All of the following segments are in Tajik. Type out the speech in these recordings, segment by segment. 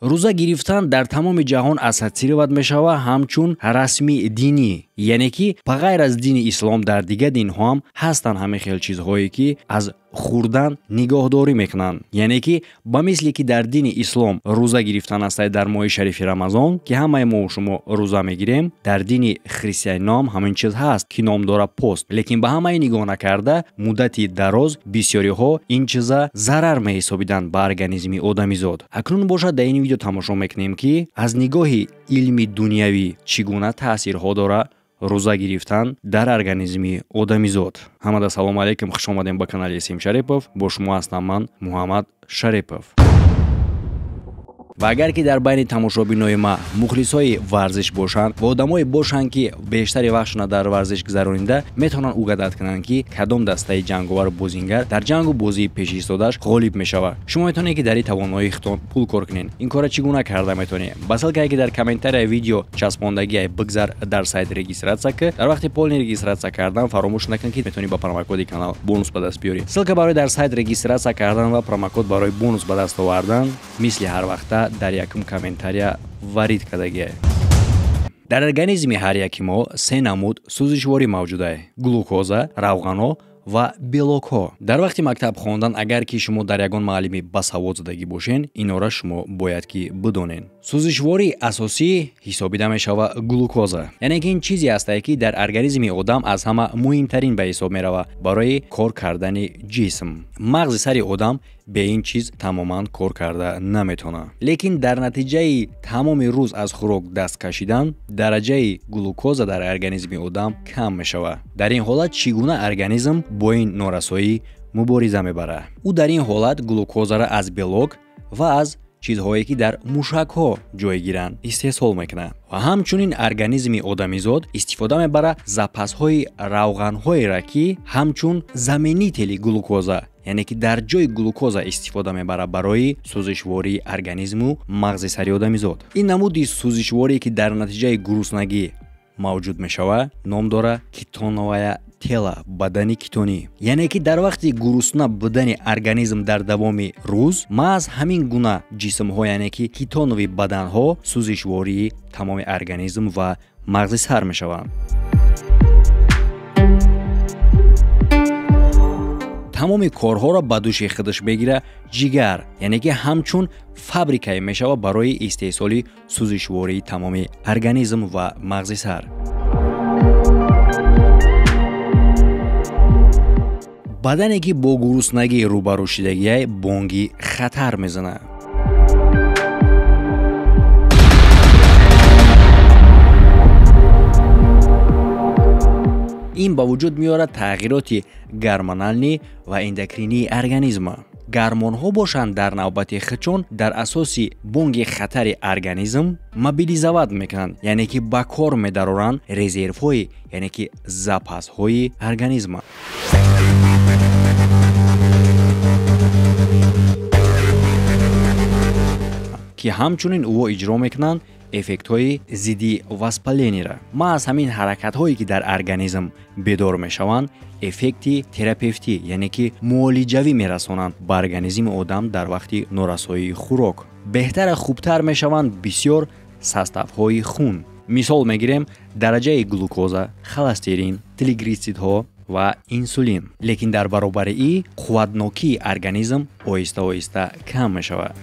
Рӯза гирифтан дар тамоми ҷаҳон ассотсиатсия мешавад ҳамчун расми динӣ, яъне ки ба ғайр аз дини ислом дар дигар динҳо ҳам ҳастанд ҳамин хел чизҳое ки аз хӯрдан нигоҳдорӣ мекунанд. Яъне ки ба мисле ки дар дини ислом рӯза гирифтан аст дар моҳи шарифи Рамазон, ки ҳамаи мо шумо рӯза мегирем, дар дини христианино ҳам ҳамин чиз ҳаст ки ном дорад пост. Лекин ба ҳамаи нигоҳ накарда муддати дароз бисёриҳо ин чиза зарар меҳисобиданд ба организми одамизод. Акнун бошад дар ин видео тамошо мекунем ки аз нигоҳи илми дунявӣ чӣ гуна таъсирҳо дорад рӯза гирифтан дар организми одамизод. Ҳамада салом алейкум, хуш омадем ба канали Сим Шарипов. Бо шумо ҳастам ман Муҳаммад Шарипов. Ва агар ки дар байни тамошобинои ма мухлисҳои варзиш бошанд ва одамое бошанд ки бештари вақтшона дар варзиш гузаронида, метавонанд угадат кунанд ки кадом дастаи ҷанговару бозингар дар ҷангу бозии пешистодаш ғолиб мешавад. Шумо метавонед ки дар ин тавоноии худтон пул кор кунед. Ин кора чӣ гуна карда метавонед? Ба ссылкае ки дар комментарияи видео часпондагиай бигзар, дар сайт регистрация ки дар вақти полный регистрация кардан фаромӯш накунед ки метавонед ба промокоди канал бонус ба даст биёред. Ссылка барои дар сайт регистрация кардан ва промокод барои бонус ба даст овардан мисли ҳар вақта дар якум комментария варид кардагиай. Дар организми ҳар яки мо се намуд сӯзишворӣ мавҷудае: глюкоза, равғанҳо ва белокҳо. Дар вақти мактаб хондан агар ки шумо дар ягон маълими басавод задагӣ бошен, инора шумо бояд ки бидонед. Сӯзишвории асосӣ ҳисобида мешавад глюкоза. Яъне ки ин чизе ҳастае ки дар организми одам аз ҳама муҳимтарин ба ҳисоб меравад барои кор кардани ҷисм. Мағзи сари одам бе ин чиз тамоман кор карда наметавонад. Лекин дар натиҷаи тамоми рӯз аз хӯрок даст кашидан дараҷаи глюкоза дар организми одам кам мешавад. Дар ин ҳолат чӣ гуна организм бо ин норасоӣ мубориза мебарад? Ӯ дар ин ҳолат глюкозаро аз белок ва аз чизҳое ки дар мушакҳо ҷой гиранд истеҳсол мекунад. Ва ҳамчунин организми одамизод истифода мебарад запасҳои равғанҳоеро ки ҳамчун заменители глюкоза, яъне ки дар ҷои глюкоза истифода мебарад барои сӯзишвории организму мағзи сари одамизод. Ин намуди сӯзишворие ки дар натиҷаи гуруснагӣ мавҷуд мешавад ном дорад кетоновая тела, бадани кетонӣ. Яъне ки дар вақти гурусна будани организм дар давоми рӯз маҳз ҳамин гуна ҷисмҳо, яъне ки кетонови баданҳо сӯзишвории тамоми организм ва мағзи сар мешаванд. Тамоми корҳоро ба дӯши худаш мегирад ҷигар, яъне ки ҳамчун фабрикае мешавад барои истеҳсоли сӯзишвории тамоми организм ва мағзи сар. Бадане ки бо гуруснагӣ рӯбарӯ шидагиай бонги хатар мезанад. Ин ба вуҷуд меорад тағйироти гормоналнӣ ва эндокринии организма. Гормонҳо бошанд дар навбати худшон дар асоси бонги хатари организм мобилизоват мекунанд, яъне ки ба кор медароранд резервҳои, яъне ки запасҳои организма. Ки ҳамчунин ӯ иҷро мекунанд эффектҳои зидди воспаленияро. Маҳз ҳамин ҳаракатҳое ки дар организм бедор мешаванд эффекти терапевтӣ, яъне ки муолиҷавӣ мерасонанд ба организми одам дар вақти норасоии хӯрок. Беҳтара хубтар мешаванд бисёр составҳои хун. Мисол мегирем дараҷаи глюкоза, холестерин, триглицеридҳо ва инсулин. Лекин дар баробари ин қувватнокии организм оҳиста-оҳиста кам мешавад.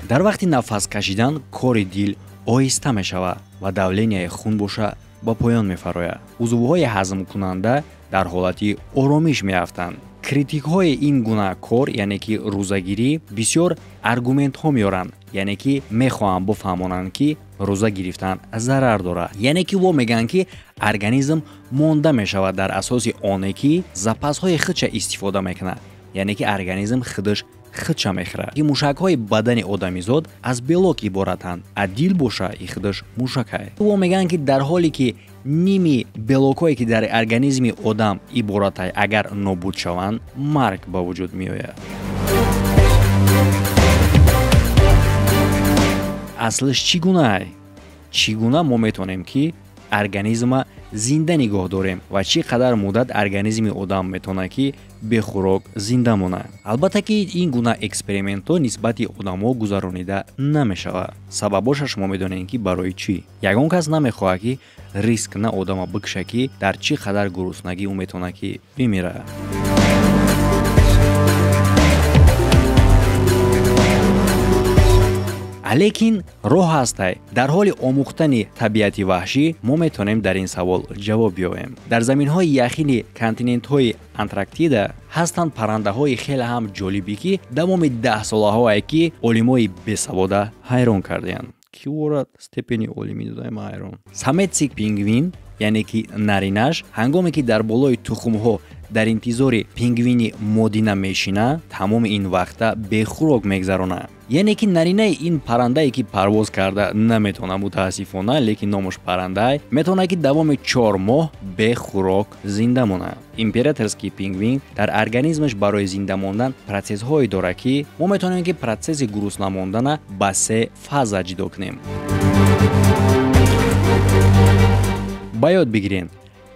Дар вақти нафас кашидан кори дил оҳиста мешавад ва давленияи хун боша ба поён мефарояд. Узвҳои ҳазмкунанда дар ҳолати оромиш меафтанд. Критикҳои ин гуна кор, яъне ки рӯзагирӣ, бисёр аргументҳо меоранд, яъне ки мехоҳанд бифаҳмонанд ки рӯза гирифтан зарар дорад. Яъне ки во мегӯянд ки организм монда мешавад дар асоси оне ки запасҳои худша истифода мекунад, яъне ки организм худаш худша мехӯрад. Ки мушакҳои бадани одамизод аз белок иборатанд, а дил боша и худаш мушакай. Во мегӯянд ки дар ҳоле ки ними белокҳое ки дар организми одам иборатай агар нобуд шаванд, марг ба вуҷуд меояд. Аслиш чӣ гунаай? Чӣ гуна мо метавонем ки организма зинда нигоҳ дорем ва чӣ қадар муддат организми одам метавонад ки бехӯрок зинда монад. Албатта ки ин гуна экспериментҳо нисбати одамҳо гузаронида намешавад. Сабабоша шумо медонед ки барои чӣ. Ягон кас намехоҳад ки риск на одама бикша ки дар чӣ қадар гуруснагӣ ӯ метавонад ки бимирад. Лекин роҳ ҳастай. Дар ҳоли омӯхтани табиати ваҳшӣ мо метавонем дар ин савол ҷавоб биёбем. Дар заминҳои яхини континентҳои Антарктида ҳастанд паррандаҳои хеле ҳам ҷолибе ки давоми даҳсолаҳое ки олимои бесавода ҳайрон кардаянд. Ки ворад степени олимӣ додаем ҳайрон. Самеци пингвин, яъне ки наринаш, ҳангоме ки дар болои тухмҳо дар интизори пингвини модина мешина, тамоми ин вақта бехӯрок мегзаронад. Яъне ки наринаи ин паррандае ки парвоз карда наметавонад мутаассифона, лекин номаш паррандае, метавонад ки давоми 4 моҳ бехӯрок зинда монад. Императорский пингвин дар организмаш барои зинда мондан протсессҳое дорад ки мо метавонем ки протсесси гурусна мондана ба 3 фаза ҷудо кунем. Ба ёд бигирем,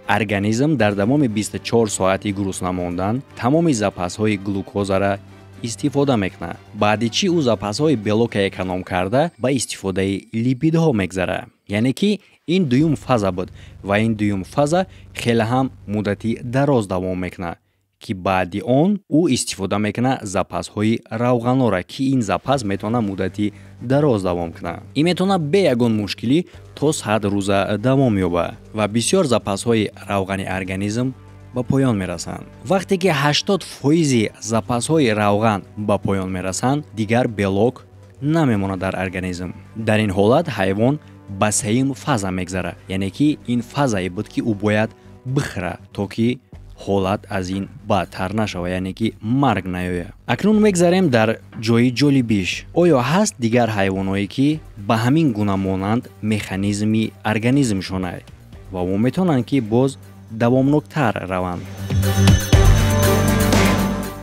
организм дар давоми 24 соати гурусна мондан тамоми запасҳои глюкозара истифода мекунад. Баъди чӣ ӯ запасҳои белока эконом карда ба истифодаи липидҳо мегзарад. Яъне ки ин дуюм фаза буд ва ин дуюм фаза хеле ҳам муддати дароз давом мекунад, ки баъди он ӯ истифода мекунад запасҳои равғанора, ки ин запас метавонад муддати дароз давом кунад. Ин метавонад бе ягон мушкилӣ то 100 рӯза давом ёбад ва бисёр запасҳои равғани организм ба поён мерасанд. Вақте ки 80% запасҳои равған ба поён мерасанд, дигар белок намемонад дар организм. Дар ин ҳолат ҳайвон ба сеюм фаза мегзарад, яъне ки ин фазае буд ки ӯ бояд бихӯрад, то ки ҳолат аз ин бадтар нашавад, яъне ки марг наёяд. Акнун мегзарем дар ҷои ҷолибиш. Оё ҳаст дигар ҳайвоное ки ба ҳамин гуна монанд механизми организмшонай ва мо метавонанд ки боз давомноктар раванд?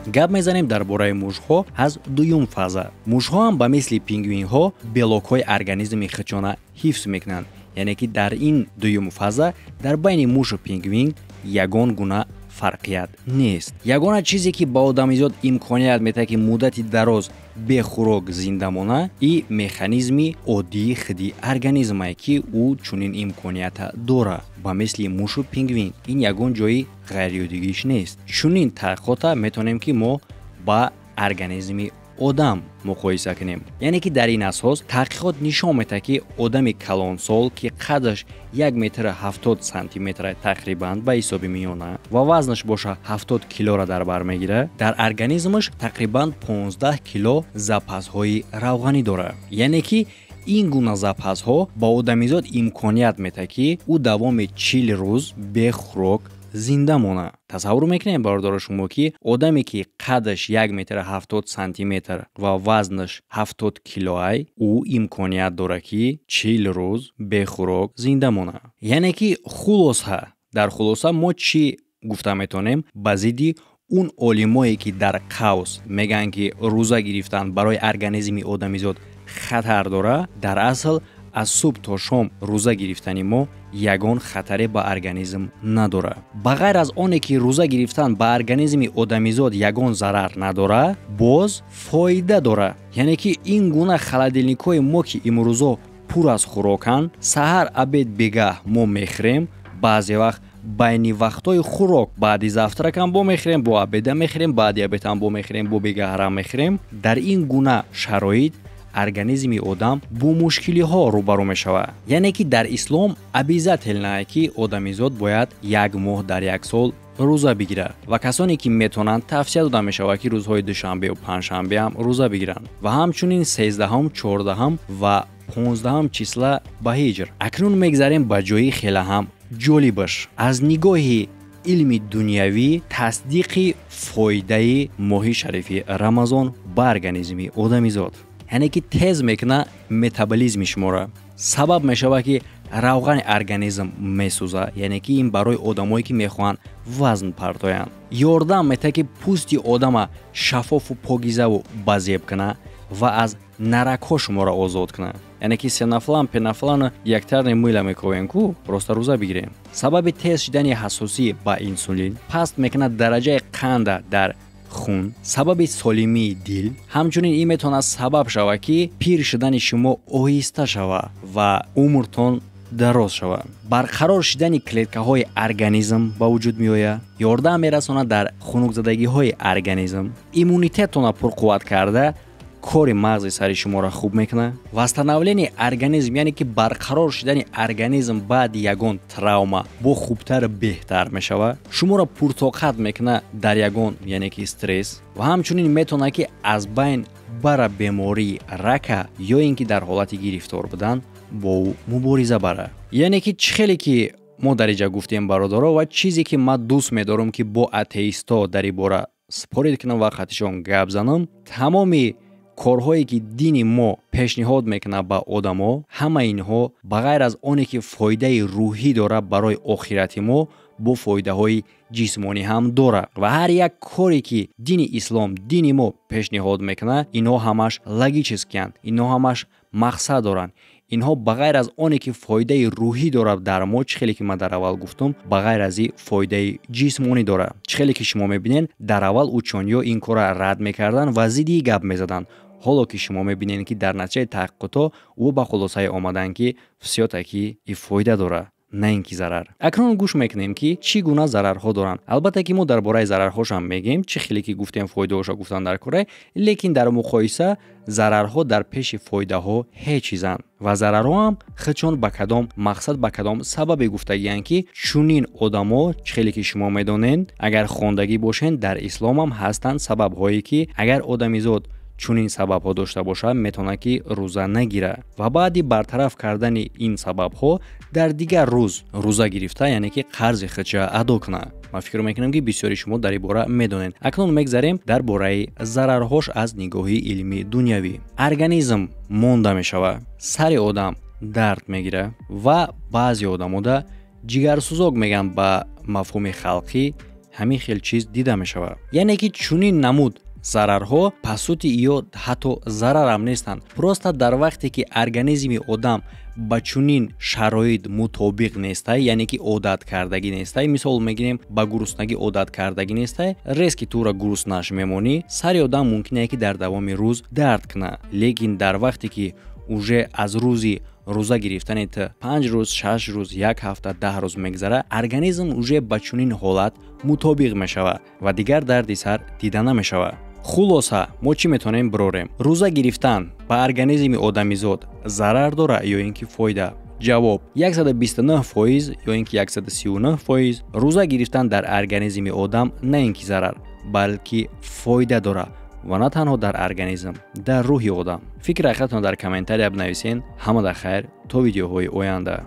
Гап мезанем дар бораи мушҳо аз дуюм фаза. Мушҳо ҳам ба мисли пингвинҳо белокҳои организми худшона ҳифз мекунанд, яъне ки дар ин дуюм фаза дар байни мушу пингвин ягон гуна фарқият нест. Ягона чизе ки ба одамизод имконият метаҳад ки муддати дароз бехӯрок зинда монад, и механизми оддии худи организмае ки ӯ чунин имконията дорад. Ба мисли мушу пингвин ин ягон ҷои ғайриоддигиш нест. Чунин таҳқиқота метавонем ки мо ба организми одам муқоиса кунем. Яъне ки дар ин асос таҳқиқот нишон медиҳад ки одами калонсол ки қадаш 1 метр 70 сантиметр тақрибан ба ҳисоби миёна ва вазнаш боша 70 килора дар бар мегирад, дар организмаш тақрибан 15 кило запасҳои равғанӣ дорад. Яъне ки ин гуна запасҳо ба одамизод имконият медиҳад ки ӯ давоми 40 рӯз бехӯрок зинда монад. Тасаввур мекунем, бародаро шумо, ки одаме ки қадаш 1 метр 70 сантиметр ва вазнаш 70 килоай, ӯ имконият дорад ки 40 рӯз бехӯрок зинда монад. Яъне ки хулоса, дар хулоса мо чӣ гуфта метавонем ба зидди он олимое ки дар қавс мегӯянд ки рӯза гирифтан барои организми одамизод хатар дорад? Дар асл аз субҳ то шом рӯза гирифтани мо ягон хатаре ба организм надорад. Ба ғайр аз оне ки рӯза гирифтан ба организми одамизод ягон зарар надорад, боз фоида дорад. Яъне ки ин гуна холодильникҳои мо ки имрӯзо пур аз хӯроканд, саҳар, обед, бегаҳ мо мехӯрем, баъзе вақт байни вақтҳои хӯрок баъди завтракам бо мехӯрем, бо обеда мехӯрем, баъди обедам бо мехӯрем, бо бегаҳрам мехӯрем. Дар ин гуна шароит организми одам бо мушкилиҳо рӯбарӯ мешавад. Яъне ки дар ислом обязательно ки одамизод бояд як моҳ дар як сол рӯза бигирад ва касоне ки метавонанд тавсия дода мешавад ки рӯзҳои душанбеу панҷшанбе ҳам рӯза бигиранд ва ҳамчунин 13-ум, 14-ум ва 15-ум числа ба ҳиҷр. Акнун мегзарем ба ҷои хеле ҳам ҷолибаш. Аз нигоҳи илми дунявӣ тасдиқи фоидаи моҳи шарифи Рамазон ба организми одамизод. Яъне ки тез мекунад метаболизми шуморо, сабаб мешавад ки равғани организм месӯзад, яъне ки ин барои одамое ки мехоҳанд вазн партоянд. Ёрдам метаҳад ки пӯсти одама шаффофу покизаву базеб кунад. ва аз наракҳо шуморо озод кунад. Яъне ки сенафлан, пенафлан яктарни мыла мековем ку, просто рӯза бигирем. Сабаби тез шидани ҳассосӣ ба инсулин, паст мекунад дараҷаи қанда дар хун, сабаби солимии дил. Ҳамчунин ин метавонад сабаб шавад, ки пир шудани шумо оҳиста шавад ва умртон дароз шавад. Барқарор шидани клеткаҳои организм ба вуҷуд меояд, ёрдам мерасонад дар хунукзадагиҳои организм, иммунитеттона пурқувват карда, кори мағзи сари шуморо хуб мекунад. Восстановление организм, яъне ки барқарор шидани организм баъди ягон травма бо хубтар беҳтар мешавад, шуморо пуртоқат мекунад дар ягон, яъне ки стресс, ва ҳамчунин метавонад, ки аз байн бара бемории рака ё ин ки дар ҳолати гирифтор будан бо ӯ мубориза бара. Яъне ки чӣ хеле ки мо дар инҷа гуфтем, бародаро, ва чизе ки ман дӯст медорам, ки бо атеистҳо дар ин бора спорить кунам ва қатишон гап занам, тамоми корҳое ки дини мо пешниҳод мекунад ба одамо, ҳама инҳо ба ғайр аз оне ки фоидаи рӯҳӣ дорад барои охирати мо, бо фоидаҳои ҷисмонӣ ҳам дорад. Ва ҳар як коре ки дини ислом, дини мо пешниҳод мекунад, инҳо ҳамаш логический анд, инҳо ҳамаш мақсад доранд. Инҳо ба ғайр аз оне ки фоидаи рӯҳӣ дорад дар мо, чӣ хеле ки ман дар аввал гуфтум, ба ғайр аз ин фоидаи ҷисмонӣ дорад. Чӣ хеле ки шумо мебинед, дар аввал учёный ҳо ин корро рад мекарданд ва зидди гап мезаданд. Ҳоло ки шумо мебинед, ки дар натиҷаи таҳқиқотҳо ӯ ба хулосае омаданд, ки всё-таки и фоида дорад, на ин ки зарар. Акнун гӯш мекунем, ки чӣ гуна зарарҳо доранд. Албатта ки мо дар бораи зарарҳошам мегӯем, чӣ хеле ки гуфтем, фоидаҳоша гуфтан дар кора, лекин дар муқоиса зарарҳо дар пеши фоидаҳо ҳеҷ чизанд. Ва зарарҳо ҳам худшон ба кадом мақсад, ба кадом сабабе гуфтагиянд, ки чунин одамо, чӣ хеле ки шумо медонед, агар хондагӣ бошед, дар исломам ҳастанд сабабҳое, ки агар одамизод чунин сабабҳо дошта бошад, метавонад, ки рӯза нагирад ва баъди бартараф кардани ин сабабҳо дар дигар рӯз рӯза гирифта, яъне ки қарзи худша адо кунад. Ман фикр мекунам, ки бисёри шумо дар ин бора медонед. Акнун мегзарем дар бораи зарарҳош аз нигоҳи илми дунявӣ. Организм монда мешавад, сари одам дард мегирад ва баъзе одамода ҷигарсӯзок мегӯянд, ба мафҳуми халқӣ ҳамин хел чиз дида мешавад. Яъне ки чунин намуд зарарҳо по сути ё ҳатто зарарам нестанд, просто дар вақте ки организми одам ба чунин шароит мутобиқ нестай, яъне ки одат кардагӣ нестай, мисол мегирем, ба гуруснагӣ одат кардагӣ нестай, резко тура гуруснаш мемонӣ, сари одам мумкине ки дар давоми рӯз дард кунад. Лекин дар вақте ки уже аз рӯзи рӯза гирифтани т 5 рӯз, 6 рӯз, як ҳафта, 10 рӯз мегзарад, организм уже ба чунин ҳолат мутобиқ мешавад ва дигар дарди сар дида намешавад. Хулоса, мо чӣ метавонем бирорем? Рӯза гирифтан ба организми одамизод зарар дорад ё ин ки фоида? Ҷавоб: 129% ё ин ки 139%, рӯза гирифтан дар организми одам на ин ки зарар, балки фоида дорад, ва на танҳо дар организм, дар рӯҳи одам. Фикри ҳақиқатонро дар комментария бинависен. Ҳамада хайр, то видеоҳои оянда.